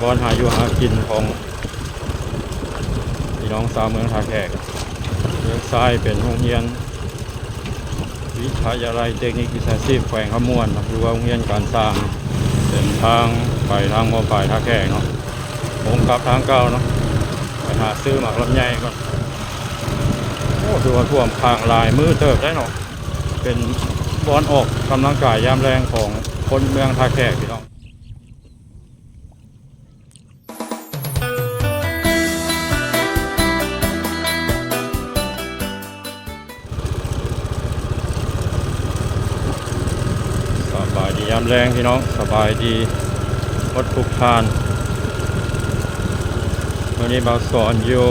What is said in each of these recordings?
ບ່ອນຫາຢູ່ຫາກິນຂອງພີ່ນ້ອງຊາວເມືອງທ່າແຂກ. ເບື້ອງຊ້າຍເປັນໂຮງຮຽນວິທະຍາໄລເຕັກນິກວິຊາຊີບແຂວງຄຳມ່ວນເນາະ ຫຼືວ່າໂຮງຮຽນການຊ່າງ. ເສັ້ນທາງໄປທາງໝໍປາຍທ່າແຂກເນາະ, ວົງກັບທາງເກົ່າເນາະ, ໄປຫາຊື້ໝາກລຳໄຍກ່ອນ. ໂອ້ ຖືວ່າຖ້ວມຂ້າງຫຼາຍມື້ເຕີບໄດ໋ເນາະ. ເປັນບ່ອນອອກກຳລັງກາຍຍາມແລງຂອງຄົນເມືອງທ່າແຂກພີ່ນ້ອງ. ສະບາຍດີຍາມແລງພີ່ນ້ອງ, ສະບາຍດີໝົດທຸກທ່ານ. ມື້ນີ້ບ່າວສອນຢູ່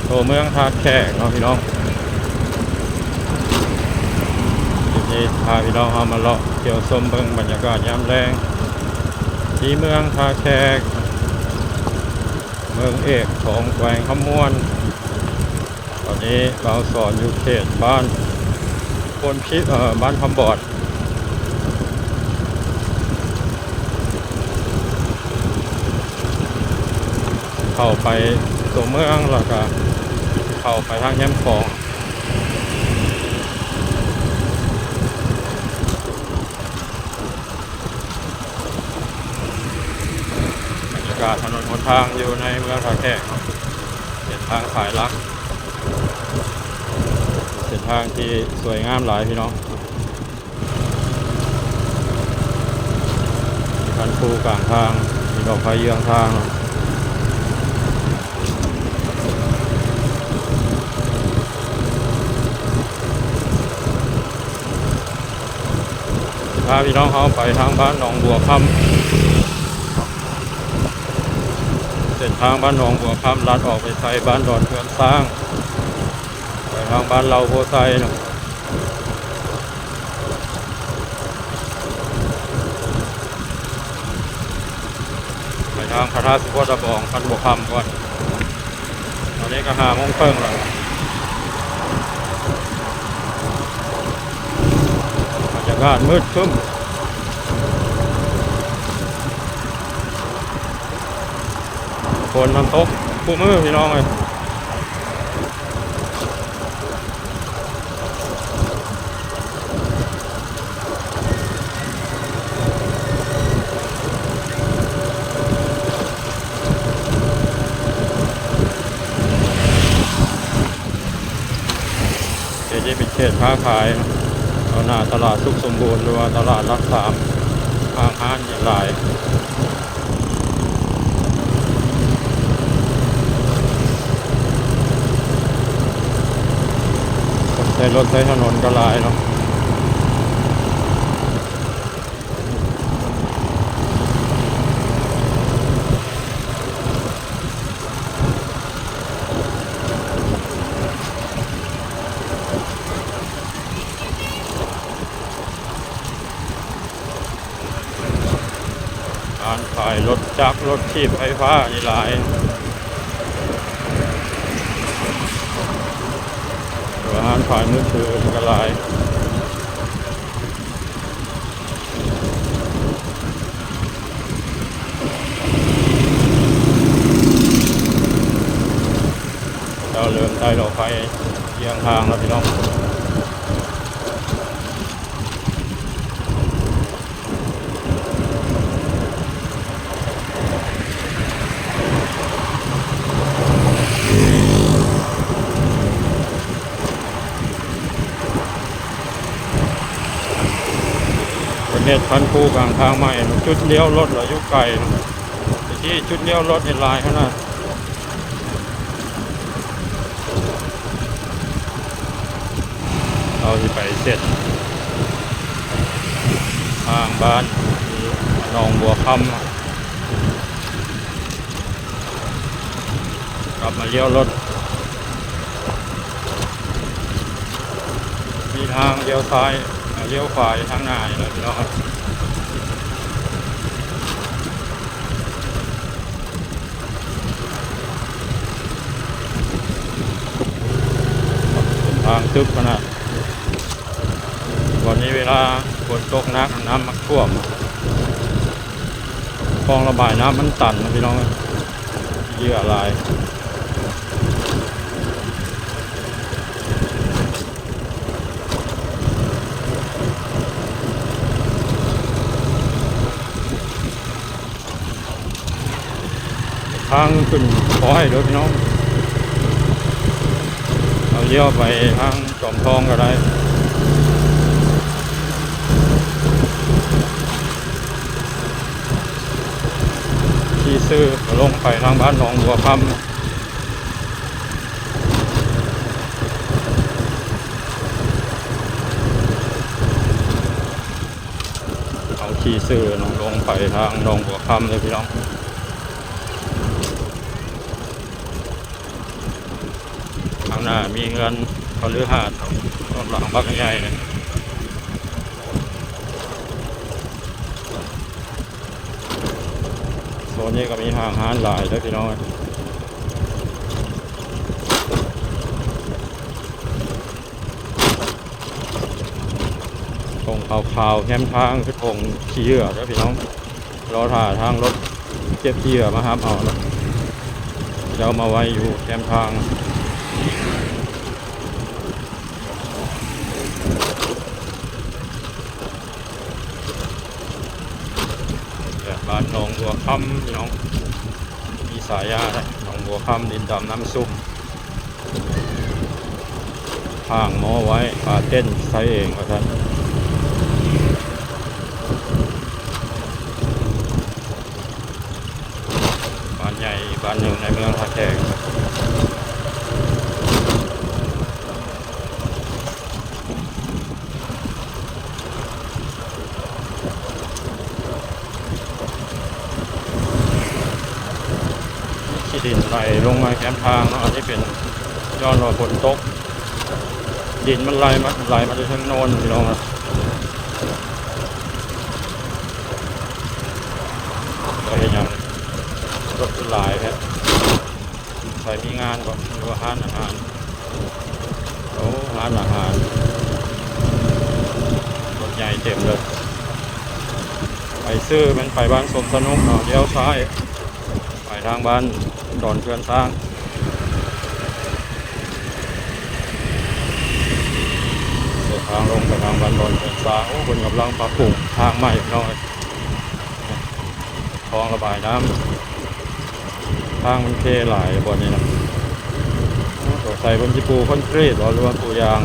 ໂຕເມືອງທ່າແຂກເນາະພີ່ນ້ອງ. ຄລິບນີ້ພາພີ່ນ້ອງເຮົາມາເລາະທ່ຽວຊົມເບິ່ງບັນຍາກາດຍາມແລງທີ່ເມືອງທ່າແຂກ, ເມືອງເອກຂອງແຂວງຄຳມ່ວນ. ຕອນນີ້ບ່າວສອນຢູ່ເຂດບ້ານໂພນພິ, ເອີ ບ້ານຄຳບອດ. ເຂົ້າໄປຕົວເມືອງ ແລ້ວກະເຂົ້າໄປທາງແຄມຂອງ. ບັນຍາກາດຖະໜົນຫົນທາງຢູ່ໃນເມືອງທ່າແຂກເນາະ, ເສັ້ນທາງສາຍຫຼັກ, ເສັ້ນທາງທີ່ສວຍງາມຫຼາຍພີ່ນ້ອງ. ມີຄັນຄູກາງທາງ, ມີດອກໄຟເຍືອງທາງເນາະ. ພາພີ່ນ້ອງເຮົາໄປທາງບ້ານໜອງບົວຄຳ. ເສັ້ນທາງບ້ານໜອງບົວຄຳ ລັດອອກໄປໃສ່ບ້ານດອນເຮືອນຊ້າງ, ໄປທາງບ້ານເລົ່າໂພໄຊເນາະ. ໄປທາງພະທາດສຸໂຄຕະບອງ ບ້ານບົວຄຳກ່ອນ. ຕອນນີ້ກໍຫ້າໂມງເຄິ່ງແລ້ວ, ບັນຍາກາດມືດຄຶ້ມ, ຝົນມັນຕົກຄູ່ມື້ພີ່ນ້ອງເອີຍ. ເຂດນີ້ເປັນເຂດຄ້າຂາຍເນາະ, ຕໍ່ໜ້າຕະຫຼາດສຸກສົມບູນ ຫຼືວ່າຕະຫຼາດຫຼັກສາມ, ຫ້າງຮ້ານຫຼາຍ. ຄົນໃຊ້ລົດໃຊ້ຖະໜົນກໍຫຼາຍເນາະ. ຮ້ານຂາຍລົດຈັກ ລົດຖີບໄຟຟ້ານີ້ຫຼາຍ, ແຕ່ວ່າຮ້ານຂາຍມືຖືນີ້ກໍຫຼາຍ. ເຈົ້າເລີ່ມໃຊ້ດອກໄຟ ທາງແລ້ວພີ່ນ້ອງ. ເພິ່ນເຮັດຄັນຄູກາງທາງໃໝ່, ຈຸດລ້ຽວລົດລະຢູ່ໄກ, ແຕ່ທີ່ຈຸດລ້ຽວລົດນີ້ຫຼາຍຂະໜາດ. ເຮົາຊິໄປເສັດທາງບ້ານໜອງບົວຄຳ, ກັບມາລ້ຽວລົດ, ມີທາງລ້ຽວຊ້າຍ ລ້ຽວຂວາຢູ່ທາງໜ້ານີ້ແຫຼະພີ່ນ້ອງ. ເປັນທາງຕຶບຂະໜາດ, ວັນນີ້ເວລາຝົນຕົກໜັກ ນ້ຳມັກຖ້ວມ. ຄອງລະບາຍນ້ຳມັນຕັນນະພີ່ນ້ອງເອີຍ ເຫຍື່ອຫຼາຍ. ທາງຂຶ້ນເກາະໄຮ່ເດີພີ່ນ້ອງ ເຮົາລ້ຽວໄປທາງຈອມທອງກໍໄດ້ ຂີ່ຊື່ລົງໄປທາງບ້ານໜອງບົວຄຳ. ເຮົາຂີ່ຊື່ເນາະ ລົງໄປທາງໜອງບົວຄຳເດີພີ່ນ້ອງ. ຂ້າງໜ້າມີເຮືອນຄະລືຫາດເນາະ ຕອນຫຼັງບັກໃຫຍ່ເລີຍ. ໂຊນນີ້ກໍມີຫ້າງຮ້ານຫຼາຍເດີພີ່ນ້ອງ. ຖົງຂາວໆແຄມທາງຄືຖົງຂີ້ເຫຍື້ອເດີພີ່ນ້ອງ. ລໍຖ້າທາງລົດເກັບຂີ້ເຫຍື້ອມາຮັບເອົາເນາະ ເຂົາເຈົ້າມາໄວ້ຢູ່ແຄມທາງ. ແບບບ້ານໜອງບົວຄຳພີ່ນ້ອງ ມີສາຍາເດ້ ໜອງບົວຄຳ ດິນດຳນ້ຳຊຸ່ມ. ຖາງໝໍ້ໄວ້ ປາເຕັ້ນໃສ່ເອງວ່າຊັ້ນ. ບ້ານໃຫຍ່ອີກບ້ານໜຶ່ງໃນເມືອງທ່າແຂກ. ມີຂີ້ດິນໄຫຼລົງມາແຄມທາງເນາະ ອັນນີ້ເປັນຍ້ອນວ່າຝົນຕົກ ດິນມັນໄຫຼມາ ໄຫຼມາແຕ່ເທິງໂນນພີ່ນ້ອງ. ເຈົ້າເຮັດຫຍັງ ລົດຄືຫຼາຍແທ້? ໃຜມີງານບໍ່ ຫຼືວ່າຮ້ານອາຫານ? ໂອ້ ຮ້ານອາຫານ ລົດໃຫຍ່ເຕັມເລີຍ. ໄປຊື່ແມ່ນໄປບ້ານສົມສະໜຸກເນາະ ລ້ຽວຊ້າຍ ໄປທາງບ້ານດອນເຮືອນຊ້າງ ເດີນທາງລົງໄປທາງບ້ານດອນເຮືອນຊ້າງ. ໂອ້ ເພິ່ນກຳລັງປັບປຸງທາງໃໝ່ພີ່ນ້ອງເອີຍ ຄອງລະບາຍນ້ຳ. ທາງມັນເພຫຼາຍບ່ອນນີ້ນະ ສົງໄສເພິ່ນຊິປູຄອນກຣີດບໍ່ ຫຼືວ່າປູຢາງ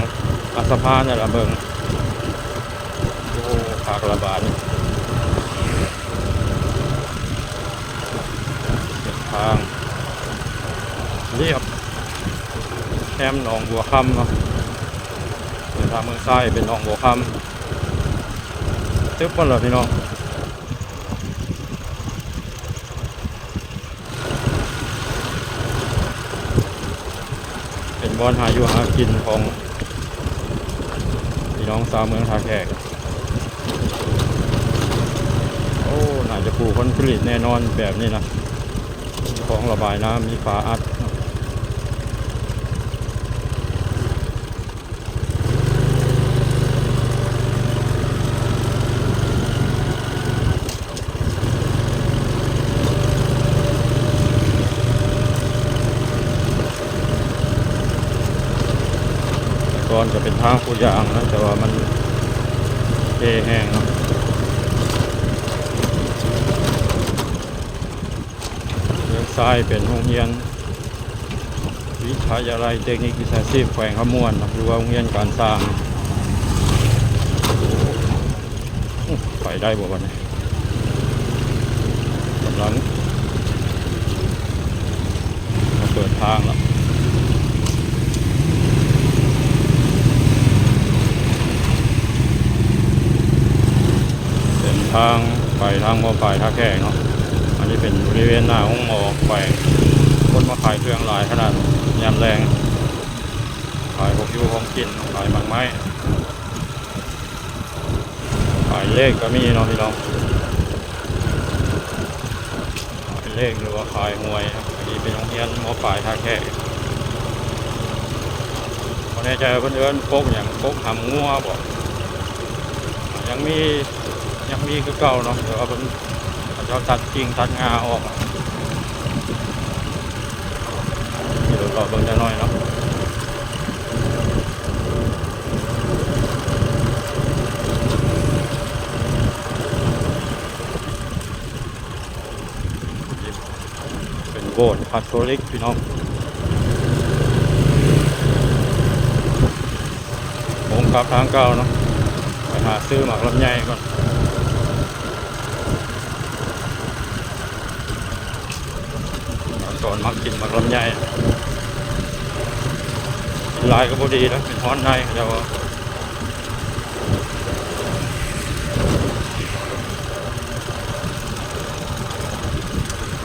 ອາ ສະພານນັ້ນລະເບິ່ງ. ໂອ້ ຄັກລະບາດນີ້ ເສັ້ນທາງລຽບແຄມໜອງບົວຄຳເນາະ. ເດີນທາງເມືອງຊາຍເປັນໜອງບົວຄຳ ຕຶບໝົດລະພີ່ນ້ອງ. ເປັນບ່ອນຫາຢູ່ຫາກິນຂອງພີ່ນ້ອງຊາວເມືອງທ່າແຂກ. ໂອ້ ໜ້າຈະປູຄອນກຣີດແນ່ນອນແບບນີ້ນະ ມີຄອງລະບາຍນ້ຳ ມີຝາອັດ. ກ່ອນຈະເປັນທາງປູຢາງນະ ແຕ່ວ່າມັນເພແຮງເນາະ. ທາງຊ້າຍເປັນໂຮງຮຽນ ວິທະຍາໄລເຕັກນິກວິຊາຊີບແຂວງຄຳມ່ວນເນາະ ຫຼືວ່າໂຮງຮຽນການຊ່າງ. ໂອ້ ໄປໄດ້ບໍ່ບັດນີ້? ກຳລັງມາເປີດທາງລະ. ເສັ້ນທາງໄປທາງໝໍປາຍທ່າແຂກເນາະ. ອັນນີ້ເປັນບໍລິເວນໜ້າໂຮງໝໍແຂວງ ຄົນມາຂາຍເຄື່ອງຫຼາຍຂະໜາດຍາມແລງ ຂາຍຂອງຢູ່ຂອງກິນ ຂາຍໝາກໄມ້ ຂາຍເລກກໍມີເນາະພີ່ນ້ອງ. ເປັນເລກ ຫຼືວ່າຂາຍຫວຍ. ອັນນີ້ເປັນໂຮງຮຽນ ມ.ປາຍທ່າແຂກ. ບໍ່ແນ່ໃຈວ່າເພິ່ນເອີ້ນກົກຫຍັງ ກົກຫຳງົວບໍ? ຍັງມີ ຍັງມີຄືເກົ່າເນາະ ແຕ່ວ່າເພິ່ນ ເຂົາ ເຈົ້າຕັດກິ່ງຕັດງ່າອອກ. ຂີ່ລົດເລາະເບິ່ງຈັກໜ້ອຍເນາະ. ເປັນໂບດຄາໂທລິກພີ່ນ້ອງ, ໂຄ້ງກັບທາງເກົ່າເນາະ. ໄປຫາຊື້ໝາກລຳໄຍກ່ອນ. ຕອນມັກກິນໝາກລຳໄຍ, ກິນຫຼາຍກໍບໍ່ດີນະ ເປັນຮ້ອນໃນ. ແຕ່ວ່າ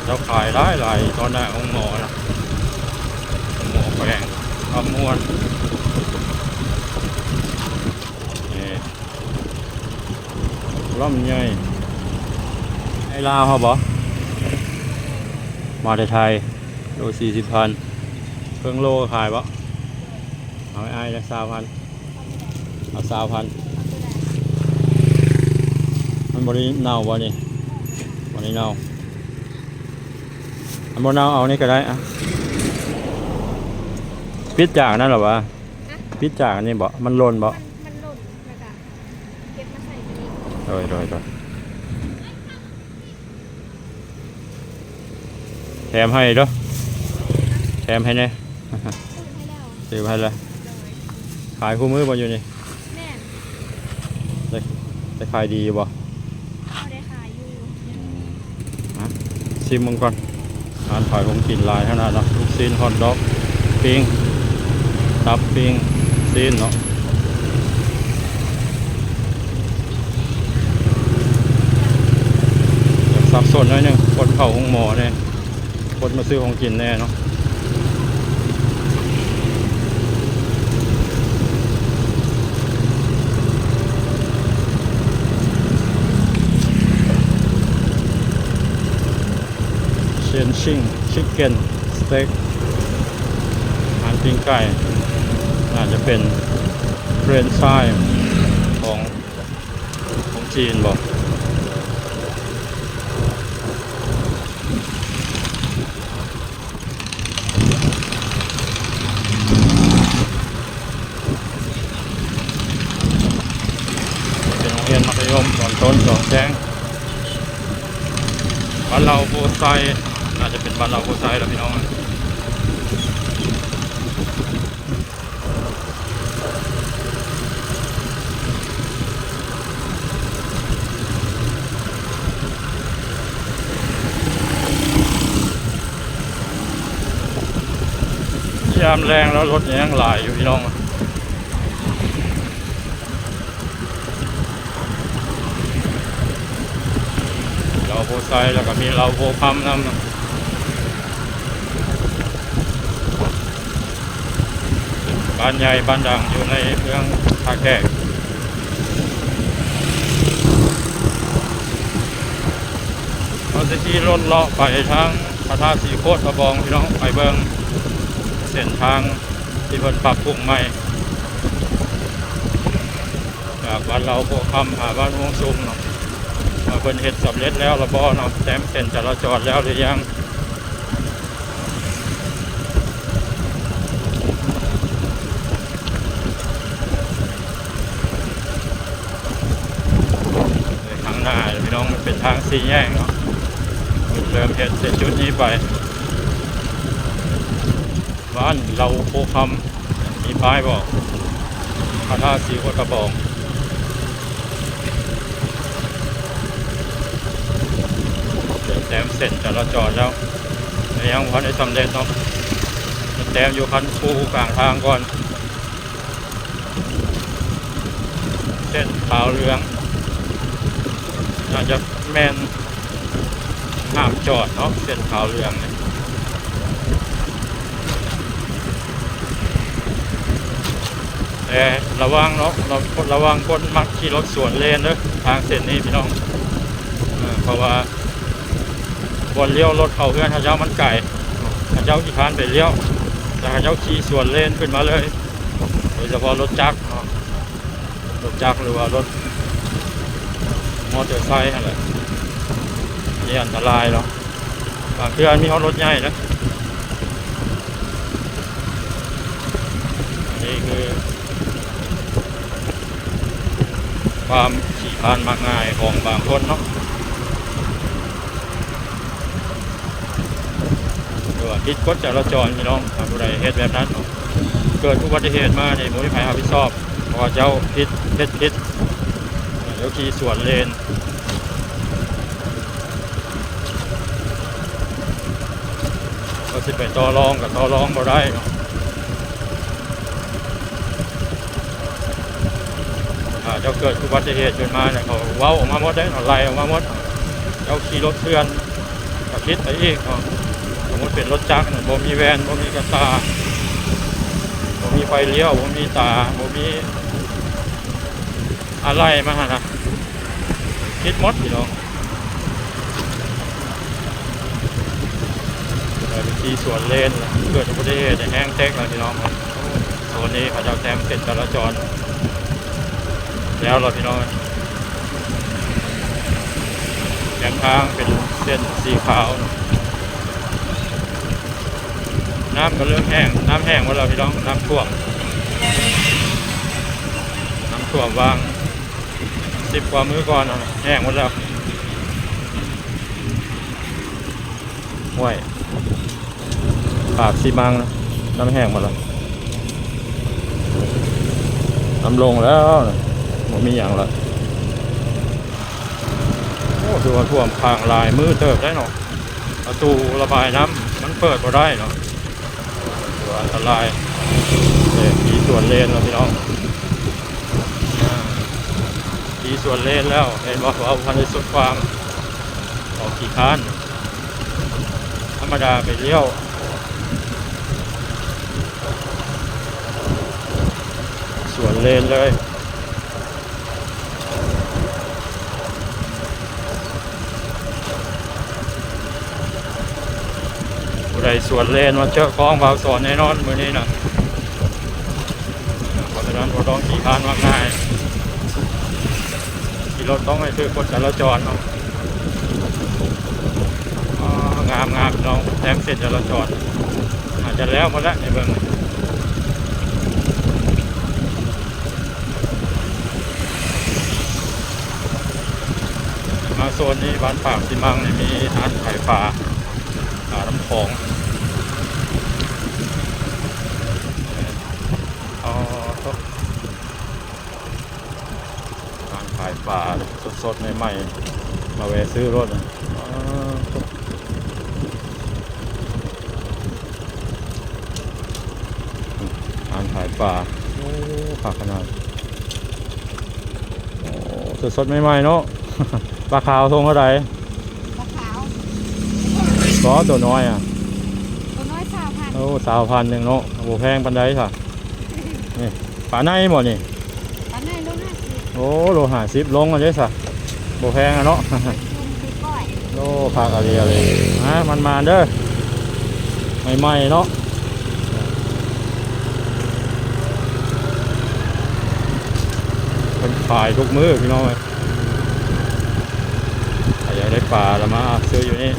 ເຈົ້າຂາຍຫຼາຍໆ ຕອນໜ້າໂຮງໝໍນະ, ໂຮງໝໍແຂວງຄຳມ່ວນ. ນີ້ ລຳໄຍ ໃຫ້ລາວເຮົາບໍ່? ມາແຕ່ໄທ ໂລສີ່ສິບພັນ. ເຄິ່ງໂລຂາຍບໍ່? ເອົາໃຫ້ອ້າຍຈັກຊາວພັນ. ເອົາຊາວພັນ. ມັນບໍ່ໄດ້ເນົ່າບໍ່ນີ້? ບໍ່ໄດ້ເນົ່າ. ອັນບໍ່ເນົ່າເອົານີ້ກໍໄດ້ອະ. ປິດຈາກນັ້ນລະຫວາ? ຮະ? ປິດຈາກອັນນີ້ບໍ່? ມັນຫຼົ່ນບໍ່? ມັນ ມັນຫຼົ່ນ ແລ້ວກະເກັບມາໃສ່ນີ້. ໂດຍ ໂດຍ ໂດຍ. ແຖມໃຫ້ເດີ້ ແຖມໃຫ້ແດ່. ຊື້ໃຫ້ແລ້ວ ຊື້ໃຫ້ແລ້ວ. ໂດຍ. ຂາຍຄູ່ມື້ບໍ່ຢູ່ນີ້? ແມ່ນ. ໄດ້ ໄດ້ຂາຍດີຢູ່ບໍ່? ພໍໄດ້ຂາຍຢູ່. ອືມ ມາຊິມເບິ່ງກ່ອນ. ຮ້ານຂາຍຂອງກິນຫຼາຍຂະໜາດເນາະ, ລູກຊີ້ນ ຮອດດັອກ ປີ້ງ ຕັບປີ້ງ ຊີ້ນເນາະ. ສັບສົນໜ້ອຍໜຶ່ງ ຄົນເຂົ້າໂຮງໝໍແດ່ ຄົນມາຊື້ຂອງກິນແດ່ເນາະ. ເຊນຊິງ ຊິກເກັນ ສະເຕັກ ອາຫານປີ້ງໄກ່ ໜ້າຈະເປັນເຟຣນຊາຍຂອງ ຂອງຈີນບໍ? ເປັນໂຮງຮຽນມັດທະຍົມຕອນຕົ້ນສອງແຂວງ ບ້ານເລົ່າໂພໄຊ, ໜ້າຈະເປັນບ້ານເລົ່າໂພໄຊລະພີ່ນ້ອງ. ຍາມແລງແລ້ວລົດຍັງຫຼາຍຢູ່ພີ່ນ້ອງ. ເລົ່າໂພໄຊ ແລ້ວກໍມີເລົ່າໂພຄຳນຳ. ເປັນບ້ານໃຫຍ່ບ້ານດັງຢູ່ໃນເມືອງທ່າແຂກ. ເຮົາຈະຂີ່ລົດເລາະໄປທາງພະທາດສີໂຄດຕະບອງ ພີ່ນ້ອງ, ໄປເບິ່ງເສັ້ນທາງທີ່ເພິ່ນປັບປຸງໃໝ່ ຈາກບ້ານເລົ່າໂພຄຳຫາບ້ານມ່ວງສຸມເນາະ, ວ່າເພິ່ນເຮັດສຳເລັດແລ້ວລະບໍ່ເນາະ, ແຕ້ມເສັ້ນຈະລາຈອນແລ້ວຫຼືຍັງ. ທາງໜ້າພີ່ນ້ອງ ມັນເປັນທາງສີ່ແຍກເນາະ, ເລີ່ມເຮັດແຕ່ຈຸດນີ້ໄປ. ບ້ານເລົ່າໂພຄຳ ມີປ້າຍບອກ ພະທາດສີໂຄດຕະບອງ. ເລີ່ມແຕ້ມເສັ້ນຈະລາຈອນແລ້ວ, ແຕ່ຍັງບໍ່ທັນໄດ້ສຳເລັດເນາະ, ແຕ້ມຢູ່ຄັນຄູກາງທາງກ່ອນ. ເສັ້ນຂາວເຫຼືອງ ໜ້າຈະແມ່ນຫ້າມຈອດເນາະ, ເສັ້ນຂາວເຫຼືອງນີ້. ແຕ່ລະວັງເນາະ, ລະ ລະວັງຄົນມັກຂີ່ລົດສວນເລນເດີ້ ທາງເສັ້ນນີ້ພີ່ນ້ອງ. ເອີ ເພາະວ່າບ່ອນລ້ຽວລົດເຂົ້າເຮືອນເຂົາເຈົ້າມັນໄກ, ເຂົາເຈົ້າຂີ້ຄ້ານໄປລ້ຽວ, ແຕ່ເຂົາເຈົ້າຂີ່ສວນເລນຂຶ້ນມາເລີຍ. ໂດຍສະເພາະລົດຈັກເນາະ, ລົດຈັກ ຫຼືວ່າລົດມໍເຕີໄຊຫັ້ນແຫຼະ, ຂີ່ ອັນຕະລາຍເນາະ ບາງເທື່ອມີຮອດລົດໃຫຍ່ເດ້. ອັນນີ້ຄືຄວາມຂີ້ຄ້ານມັກງ່າຍຂອງບາງຄົນເນາະ ຫຼືວ່າຜິດກົດຈະລາຈອນພີ່ນ້ອງ. ຖ້າຜູ້ໃດເຮັດແບບນັ້ນເນາະ ເກີດອຸບັດຕິເຫດມານີ້ ບໍ່ມີໃຜຮັບຜິດຊອບ ເພາະວ່າເຈົ້າຜິດ ເຮັດຜິດ ແລ້ວຂີ່ສວນເລນ. ເຂົາຊິໄປຕໍ່ລອງກໍຕໍ່ລອງບໍ່ໄດ້ເນາະ. ຖ້າເຈົ້າເກີດອຸບັດຕິເຫດຂຶ້ນມາເນຍ ເຂົາເວົ້າອອກມາໝົດເດ້ເນາະ ໄລ່ອອກມາໝົດ. ເຈົ້າຂີ່ລົດເຖື່ອນກໍຜິດໄປອີກເນາະ. ສົມມຸດເປັນລົດຈັກເນາະ ບໍ່ມີແວ່ນ ບໍ່ມີກະຕ່າ ບໍ່ມີໄຟລ້ຽວ ບໍ່ມີຕາ ບໍ່ມີອາໄຫຼ່ມາຫັ້ນນະ ຜິດໝົດພີ່ນ້ອງ. ໄປຂີ່ສວນເລນ ເກີດອຸບັດຕິເຫດແຮງເຕັກແລ້ວພີ່ນ້ອງ. ໂຊນນີ້ເຂົາເຈົ້າແຕ້ມເສັ້ນຈະລາຈອນແລ້ວລະພີ່ນ້ອງ. ແຄມທາງເປັນເສັ້ນສີຂາວ. ນ້ຳກໍເລີ່ມແຫ້ງ ນ້ຳແຫ້ງໝົດແລ້ວພີ່ນ້ອງ ນ້ຳຖ້ວມ ນ້ຳຖ້ວມຫວ່າງ ສິບກວ່າມື້ກ່ອນຫັ້ນແຫ້ງໝົດແລ້ວ. ຫ້ວຍ ປາກຊີມັງ ນ້ຳແຫ້ງໝົດແລ້ວ ນ້ຳລົງແລ້ວ ບໍ່ມີຫຍັງລະ. ໂອ້ ຖືວ່າຖ້ວມຂັງຫຼາຍມື້ເຕີບໄດ໋ເນາະ. ປະຕູລະບາຍນ້ຳມັນເປີດບໍ່ໄດ້ເນາະ ຖືວ່າອັນຕະລາຍ. ເອີ ຂີ່ສວນເລນແລ້ວພີ່ນ້ອງ ອ່າ ຂີ່ສວນເລນແລ້ວ ເຫັນບໍ່ ເວົ້າພັນໄດ້ສຸດຄວາມ ອອກຂີ້ຄ້ານ ທຳມະດາໄປລ້ຽວສວນເລນເລີຍ. ຜູ້ໃດສວນເລນມາເຈີກ້ອງບ່າວສອນແນ່ນອນມື້ນີ້ນະ. ເພາະສະນັ້ນບໍ່ຕ້ອງຂີ້ຄ້ານມັກງ່າຍ ຂີ່ລົດຕ້ອງໃຫ້ຖືກກົດຈະລາຈອນເນາະ. ອໍ ງາມໆ ພີ່ນ້ອງ ແຕ້ມເສັ້ນຈະລາຈອນ ອາດຈະແລ້ວໝົດແລ້ວໃນເບິ່ງ. ມາໂຊນນີ້ ບ້ານປາກຊີມັງນີ້ ມີຮ້ານຂາຍປາ ປານ້ຳຂອງ. ອໍ ໂທ້ ຮ້ານຂາຍປາສົດໆ ໃໝ່ໆ ມາແວ່ຊື້ໂລດ. ອໍ ໂທ້ ຮ້ານຂາຍປາ ໂອ້ ຄັກຂະໜາດ. ໂອ້ ສົດໆ ໃໝ່ໆ ເນາະ. ປາຂາວຖົງເທົ່າໃດ? ປາຂາວ ບໍ່ ໂຕນ້ອຍອະ? ໂຕນ້ອຍຊາວພັນ. ໂອ້ ຊາວພັນໜຶ່ງເນາະ ບໍ່ແພງປານໃດຊະ. ນີ້ ປາໄນບໍ່ນີ້? ປາໄນໂລຫ້າສິບ. ໂອ້ ໂລຫ້າສິບ ລົງເອົາເດ້ຊະ ບໍ່ແພງອະເນາະ. ໂອ້ ຄັກອີ່ຫຼີເລີຍ. ມາ ມັນມາເດີ ໃໝ່ໆ ເນາະ. ເພິ່ນຂາຍທຸກມື້ພີ່ນ້ອງເອີຍ. ໃຜຢາກໄດ້ປາລະມາຊື້ຢູ່ນີ້.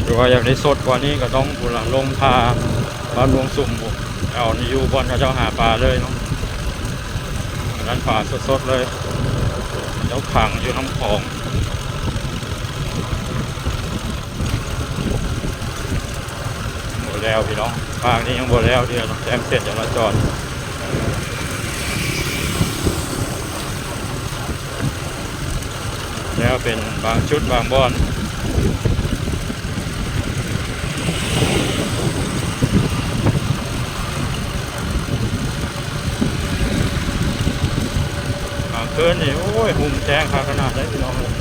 ຫຼືວ່າຢາກໄດ້ສົດກວ່ານີ້ກໍຕ້ອງພຸ້ນລະ ລົງທ່າບ້ານວງສຸມພຸ້ນ ເອົາຢູ່ບ່ອນເຂົາເຈົ້າຫາປາເລີຍເນາະ. ອັນນັ້ນປາສົດໆ ເລີຍ ເຂົາເຈົ້າຂັງຢູ່ນ້ຳຂອງ. ບໍ່ແລ້ວພີ່ນ້ອງ ພາກນີ້ຍັງບໍ່ແລ້ວເທື່ອ ແຕ້ມເສັ້ນຈະລາຈອນ. ແລ້ວເປັນບາງຈຸດບາງບ່ອນ. ກາງຄືນນີ້ ໂອ້ຍ ຮຸ່ມແຈ້ງຄັກຂະໜາດໃດພີ່ນ້ອງເອີຍ.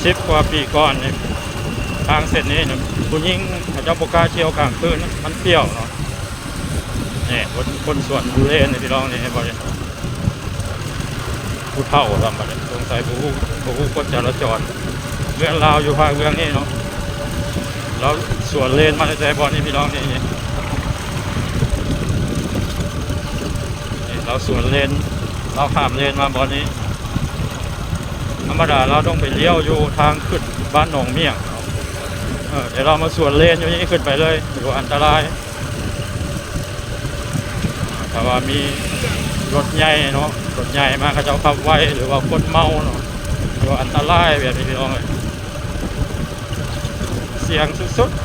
ສິບກວ່າປີກ່ອນນີ້ ທາງເສັ້ນນີ້ນະ ຜູ້ຍິງເຂົາເຈົ້າບໍ່ກ້າທ່ຽວກາງຄືນນະ ມັນປ່ຽວເນາະ. ນີ້ ຄົນ ຄົນສວນດູເລນນີ້ພີ່ນ້ອງນີ້ ເຫັນບໍ່ນີ້? ຜູ້ເຖົ້າຊ້ຳບັດນີ້ ສົງໄສບໍ່ຮູ້ ບໍ່ຮູ້ກົດຈະລາຈອນ. ເຮືອນລາວຢູ່ພາກເບື້ອງນີ້ເນາະ ລາວ ສວນເລນມາແຕ່ບ່ອນນີ້ພີ່ນ້ອງ ນີ້ ນີ້ ນີ້ ລາວສວນເລນ ລາວຂ້າມເລນມາບ່ອນນີ້. ທຳມະດາລາວຕ້ອງໄປລ້ຽວຢູ່ທາງຂຶ້ນບ້ານໜອງໝ້ຽງເນາະ. ເອີ ດຽວລາວມາສວນເລນຢູ່ນີ້ ຂຶ້ນໄປເລີຍ ບໍ່ອັນຕະລາຍ. ຖ້າວ່າມີລົດໃຫຍ່ເນາະ ລົດໃຫຍ່ມາ ເຂົາເຈົ້າຂັບໄວ ຫຼືວ່າຄົນເມົາເນາະ ກໍອັນຕະລາຍແບບນີ້ພີ່ນ້ອງເອີຍ ສ່ຽງສຸດໆ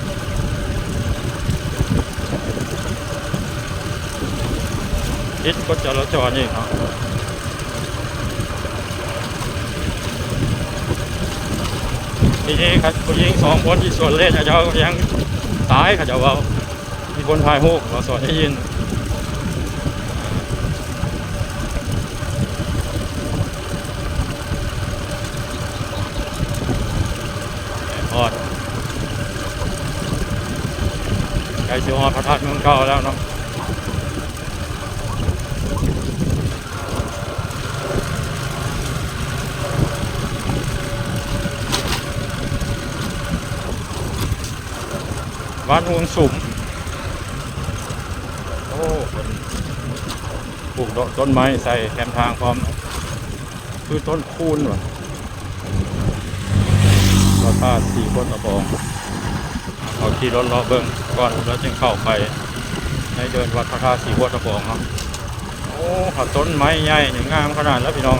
ຜິດກົດຈະລາຈອນອີກເນາະ. ທີນີ້ຄັນຜູ້ຍິງສອງຄົນທີ່ສວນເລນ ເຂົາເຈົ້າຍັງຕາຍ ເຂົາເຈົ້າເວົ້າ. ມີຄົນຖ່າຍຮູບ ບໍ່ສອນໄດ້ຍິນ. ຮອດ ໃກ້ຊິຮອດພະທາດເມືອງເກົ່າແລ້ວເນາະ. ບ້ານຮ່ວງສຸມ ໂອ້ ເພິ່ນປູກດອກຕົ້ນໄມ້ໃສ່ແຄມທາງພ້ອມ ຄືຕົ້ນຄູນວ່າ ພະທາດສີໂຄດຕະບອງ. ເຮົາຂີ່ລົດເລາະເບິ່ງກ່ອນ ແລ້ວຈຶ່ງເຂົ້າໄປໃນເດີ່ນວັດພະທາດສີໂຄດຕະບອງເນາະ. ໂອ້ ຖ້າຕົ້ນໄມ້ໃຫຍ່ນີ້ງາມຂະໜາດແລ້ວພີ່ນ້ອງ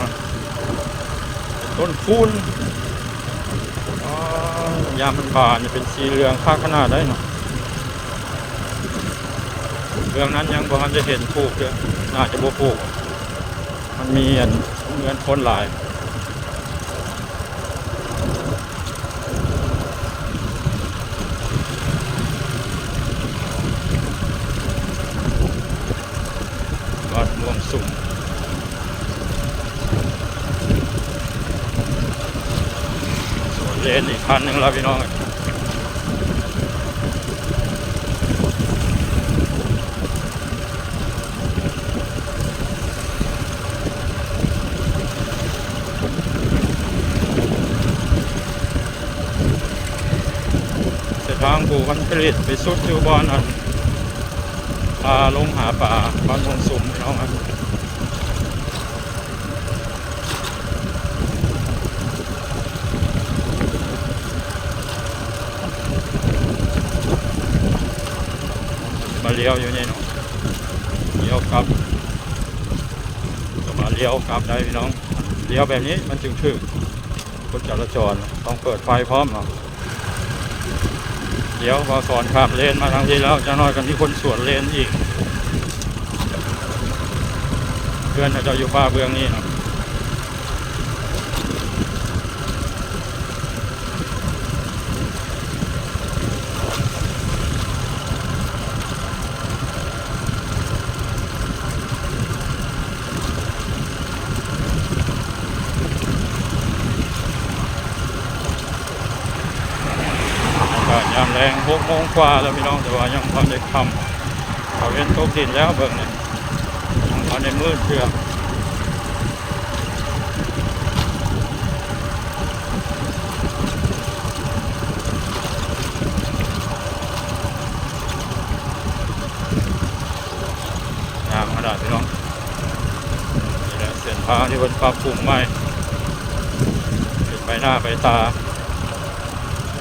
ຕົ້ນຄູນ. ອໍ ຍາມມັນບານນີ້ເປັນສີເຫຼືອງຄັກຂະໜາດໃດເນາະ. ເບື້ອງນັ້ນຍັງບໍ່ທັນໄດ້ເຫັນປູກເທື່ອ ໜ້າຈະບໍ່ປູກ ມັນມີອັນເຮືອນຄົນຫຼາຍ. ບ້ານຮ່ວງສຸມ ສວນເລນອີກຄັນໜຶ່ງແລ້ວພີ່ນ້ອງ. ເສັ້ນທາງປູຄອນກຣີດໄປສຸດຢູ່ບ່ອນອັນ ພາລົງຫາປາ ບ້ານໂພນສຸມ ພີ່ນ້ອງເອີຍ. ມາລ້ຽວຢູ່ນີ້ເນາະ ລ້ຽວກັບ ກໍມາລ້ຽວກັບໄດ້ພີ່ນ້ອງ. ລ້ຽວແບບນີ້ມັນຈຶ່ງຖືກກົດຈະລາຈອນ ຕ້ອງເປີດໄຟພ້ອມເນາະ. ດຽວບ່າວສອນຂ້າມເລນມາທາງນີ້ແລ້ວ ຈັກໜ້ອຍກໍມີຄົນສວນເລນອີກ. ເຮືອນເຂົາເຈົ້າຢູ່ປ່າເບື້ອງນີ້ເນາະ. ອາກາດຍາມແລງ ຫົກໂມງກວ່າແລ້ວພີ່ນ້ອງ ແຕ່ວ່າຍັງບໍ່ໄດ້ຄ່ຳ ຕາເວັນຕົກດິນແລ້ວເບິ່ງນີ້ ຍັງບໍ່ໄດ້ມືດເທື່ອ. ງາມຂະໜາດພີ່ນ້ອງ. ນີ້ແຫຼະເສັ້ນທາງທີ່ເພິ່ນປັບປຸງໃໝ່ ເປັນໃບໜ້າໃບຕາ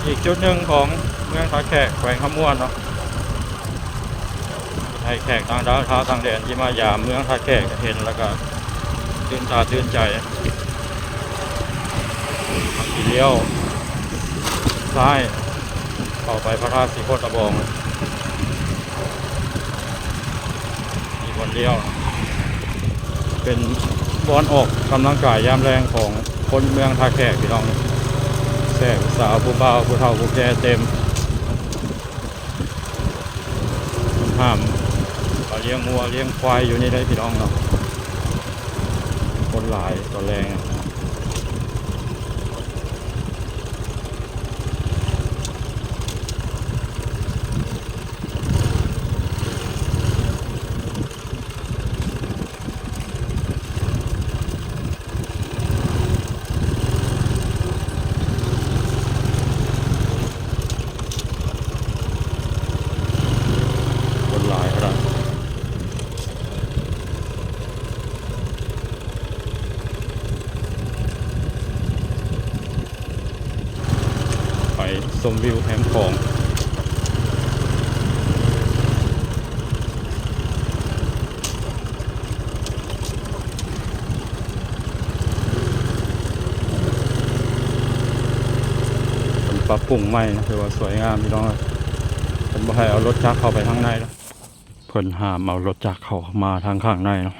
ອີກຈຸດໜຶ່ງຂອງເມືອງທ່າແຂກ ແຂວງຄຳມ່ວນເນາະ. ໃຫ້ແຂກຕ່າງດ້າວຊາວຕ່າງແດນທີ່ມາຢາມເມືອງທ່າແຂກເຫັນແລ້ວກໍຕື່ນຕາຕື່ນໃຈ. ເຮົາຊິລ້ຽວຊ້າຍເຂົ້າໄປພະທາດສີໂຄດຕະບອງ ມີບ່ອນລ້ຽວ ເປັນບ່ອນອອກກຳລັງກາຍຍາມແລງຂອງຄົນເມືອງທ່າແຂກ ພີ່ນ້ອງ. ແຂກສາວ ຜູ້ບ່າວ ຜູ້ເຖົ້າ ຜູ້ແກ່ເຕັມ. ຫ້າມມາລ້ຽງງົວລ້ຽງຄວາຍຢູ່ນີ້ໄດ້ພີ່ນ້ອງເນາະ. ຄົນຫຼາຍຕອນແລງ. ເ ຊົມວິວແຄມຂອງ. ເພິ່ນປັບປຸງໃໝ່ນະ ຖືວ່າສວຍງາມພີ່ນ້ອງເອີຍ. ເພິ່ນບໍ່ໃຫ້ເອົາລົດຈັກເຂົ້າໄປທາງໃນແລ້ວ ເພິ່ນຫ້າມເອົາລົດຈັກເຂົ້າມາທາງຂ້າງໃນເນາະ.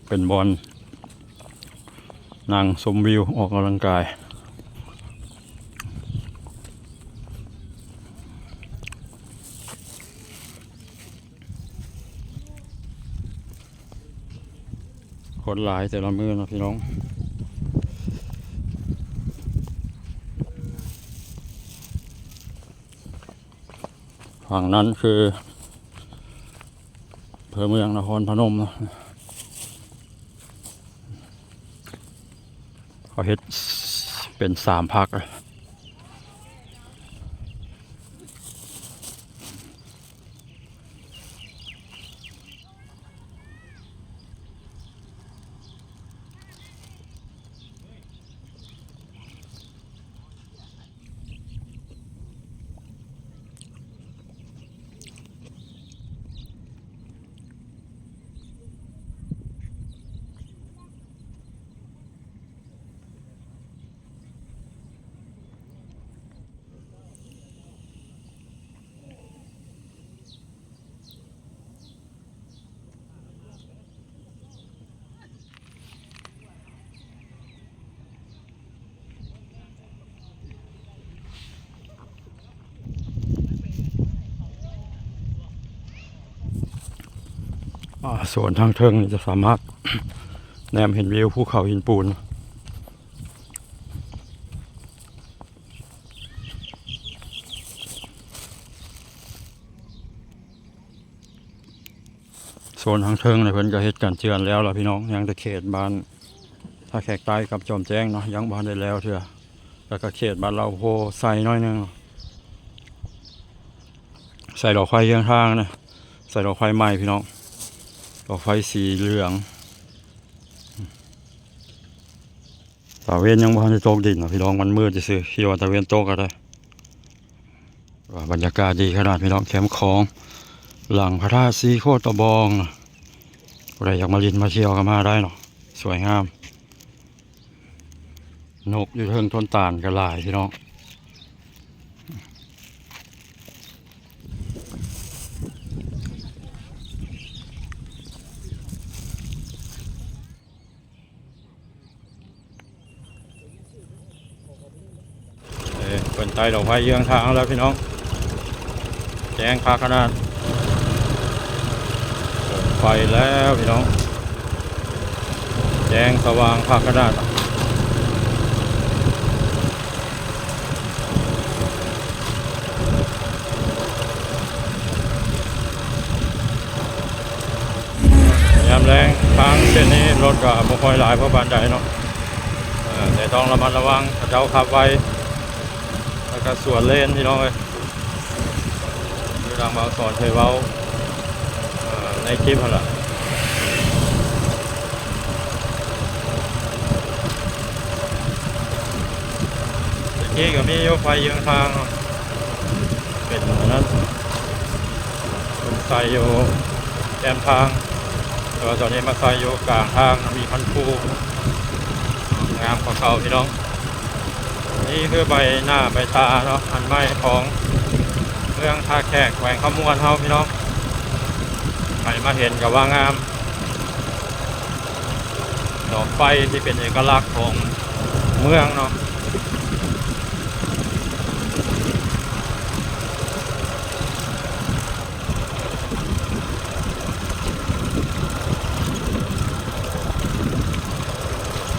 ເປັນບ່ອນ ນັ່ງຊົມວິວ ອອກກຳລັງກາຍ. ຄົນຫຼາຍແຕ່ລະມື້ເນາະພີ່ນ້ອງ. ຝັ່ງນັ້ນຄືອຳເພີເມືອງນະຄອນພະນົມເນາະ. ເຂົາເຮັດເປັນສາມພັກ. ອາ ໂຊນທາງເທິງນີ້ຈະສາມາດແນມເຫັນວິວພູເຂົາຫີນປູນ. ໂຊນທາງເທິງນີ້ເພິ່ນກໍເຮັດກັນເຈື່ອນແລ້ວລະພີ່ນ້ອງ, ຍັງແຕ່ເຂດບ້ານທ່າແຂກໃຕ້ກັບຈອມແຈ້ງເນາະ ຍັງບໍ່ທັນໄດ້ແລ້ວເທື່ອ. ແລ້ວກໍເຂດບ້ານເລົ່າໂພໃສ່ໜ້ອຍໜຶ່ງ, ໃສ່ດອກໄຟເຍືອງທາງນະ, ໃສ່ດອກໄຟໃໝ່ພີ່ນ້ອງ, ດອກໄຟສີເຫຼືອງ. ຕາເວັນຍັງບໍ່ທັນໄດ້ຕົກດິນເນາະພີ່ນ້ອງ, ມັນມືດຊື່ໆ, ຄິດວ່າຕາເວັນຕົກກໍໄດ້. ວ່າບັນຍາກາດດີຂະໜາດພີ່ນ້ອງ, ແຄມຂອງຫຼັງພະທາດສີໂຄດຕະບອງນະ. ຜູ້ໃດຢາກມາຫຼິ້ນມາທ່ຽວກໍມາໄດ້ເນາະ, ສວຍງາມ. ນົກຢູ່ເທິງຕົ້ນຕານກໍຫຼາຍພີ່ນ້ອງ. ເອີ ເພິ່ນໄຕ່ດອກໄຟເຍືອງທາງແລ້ວພີ່ນ້ອງ, ແຈ້ງຄັກຂະໜາດ. ໄຟແລ້ວພີ່ນ້ອງ, ແຈ້ງສະຫວ່າງຄັກຂະໜາດ. ຍາມແລງທາງເສັ້ນນີ້ລົດກໍບໍ່ຄ່ອຍຫຼາຍພໍປານໃດເນາະ, ເອີ ແຕ່ຕ້ອງລະມັດລະວັງ, ເຂົາເຈົ້າຂັບໄວ ແລ້ວກໍສວນເລນພີ່ນ້ອງເອີຍ. ຄືດັ່ງບ່າວສອນເຄີຍເວົ້າ ເອີ ໃນຄລິບຫັ້ນລະ, ແຕ່ກີ້ກໍມີຢູ່ໄຟເຍືອງທາງເນາະ, ເປັນອັນນັ້ນ ເພິ່ນໃສ່ຢູ່ແຄມທາງ, ແຕ່ວ່າຕອນນີ້ມາໃສ່ຢູ່ກາງທາງ, ມີຄັນຄູ ງາມກວ່າເກົ່າພີ່ນ້ອງ. ນີ້ຄືໃບໜ້າໃບຕາເນາະ ອັນໃໝ່ຂອງເມືອງທ່າແຂກ ແຂວງຄຳມ່ວນເຮົາພີ່ນ້ອງ, ໃຜມາເຫັນກໍວ່າງາມ. ດອກໄຟທີ່ເປັນເອກະລັກຂອງເມືອງເນາະ.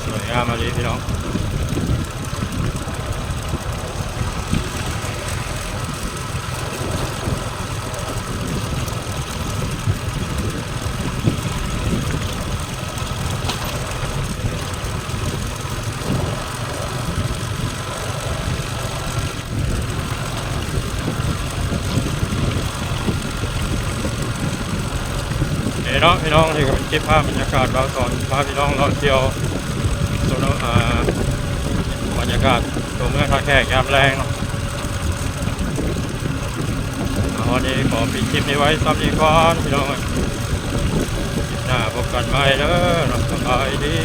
ສວຍງາມອີ່ຫຼີພີ່ນ້ອງ. ນີ້ເນາະພີ່ນ້ອງ, ນີ້ກໍເປັນເກັບພາບບັນຍາກາດບ່າວສອນພາພີ່ນ້ອງເລາະທ່ຽວ ໂຊນ ອາ ໄປ ບັນຍາກາດຕົວເມືອງທ່າແຂກຍາມແລງເນາະ. ເອົາ ວັນນີ້ຂໍປິດຄລິບນີ້ໄວ້ສ່ຳນີ້ກ່ອນພີ່ນ້ອງເອີຍ, ຄລິບໜ້າພົບກັນໃໝ່ເດີເນາະ. ສະບາຍດີ.